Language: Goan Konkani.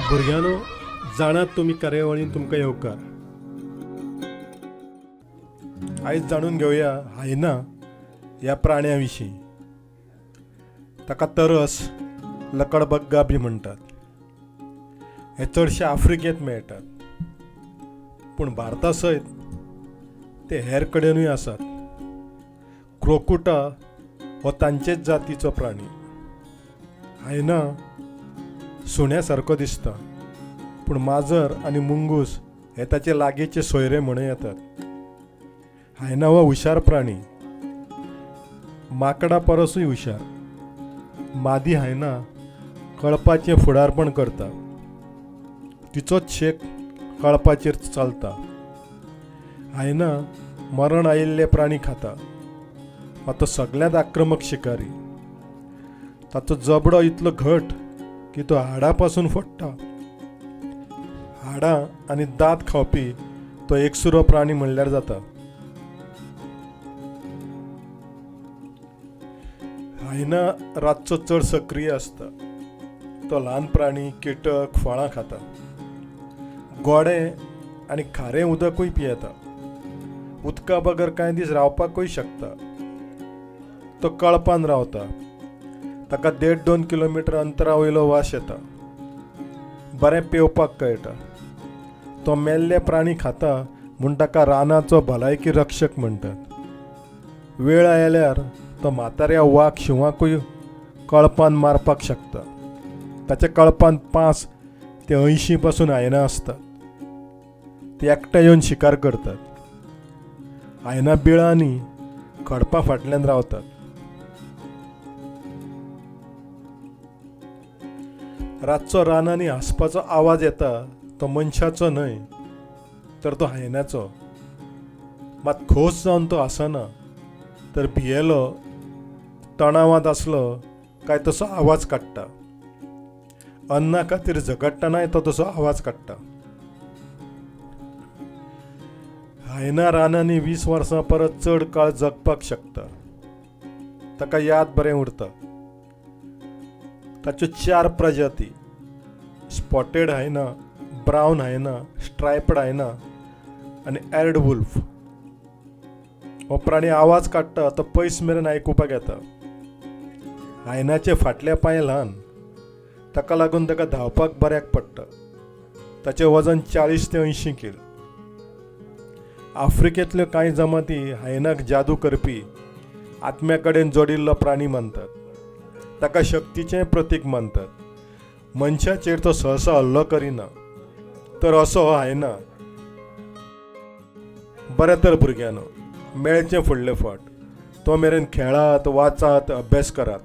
भुरग्यांनो, जाणात तुमी कार्यावळीन तुमकां येवकार. आयज जाणून घेवया हायना ह्या प्राण्या विशीं. ताका तरस, लकडबग्गा बी म्हणटात. हे चडशे आफ्रिकेंत मेळटात, पूण भारता सयत ते हेर कडेनूय आसात. क्रोकुटा हो तांचेच जातीचो प्राणी. हायना सुण्या सारको दिसता, पूण माजर आनी मुंगूस हे ताचे लागींचे सोयरे म्हणूं येतात. हायना हो हुशार प्राणी, माकडा परसूय हुशार. मादी हायना कळपाचें फुडारपण करता. तिचोच शेक कळपाचेर चलता. हायना मरण आयिल्ले प्राणी खाता. मात तो सगळ्यांत आक्रमक शिकारी. ताचो जबडो इतलो घट की तो हाडा पासून फोडटा. हाडां आनी दांत खावपी तो एकसुरो प्राणी म्हणल्यार जाता. हायना रातचो चड सक्रीय आसता. तो ल्हान प्राणी, किटक, फळां खाता. गोडें आनी खारें उदकूय पियेता. उदका बगर कांय दीस रावपाकूय शकता. तो कळपान रावता. ताका 1.5-2 किलोमिटर अंतरा वयलो वास येता. बरें पेंवपाक कळटा. तो मेल्ले प्राणी खाता म्हूण ताका रानाचो भलायकी रक्षक म्हणटात. वेळ आयल्यार तो म्हाताऱ्या वाग शिंवाकूय कळपान मारपाक शकता. ताच्या कळपान 5 ते 80 पासून हायना आसतात. ते एकठांय येवन शिकार करतात. हायना बिळांनी खडपा फाटल्यान रावतात. रातचो रानांनी हांसपाचो आवाज येता तो मनशाचो न्हय, तर तो हायनाचो. मात खोस जावन तो हांसना, तर भियेलो, तणावांत आसलो काय तसो आवाज काडटा. अन्ना खातीर झगडटनाय तो तसो आवाज काडटा. हायना रानांनी 20 वर्सां परस चड काळ जगपाक शकता. ताका याद बरें उरता. ताच्यो 4 प्रजाती: spotted hyena, brown hyena, striped hyena आनी एर्ड वुल्फ. हो प्राणी आवाज काडटा तो पयस मेरेन आयकुपाक येता. हायनाचे फाटले पांय ल्हान, ताका लागून ताका धांवपाक बऱ्याक पडटा. ताचें वजन 40 ते 80 कील. आफ्रिकेंतल्यो कांय जमाती हायनाक जादू करपी, आत्म्या कडेन जोडिल्लो प्राणी मानतात. ताका शक्तीचें प्रतीक मानतात. मनशाचेर तो सहसा हल्लो करिना. तर असो हो हायना. बरें तर भुरग्यांनो, मेळचें फुडले फावट. तो मेरेन खेळात, वाचात, अभ्यास करात.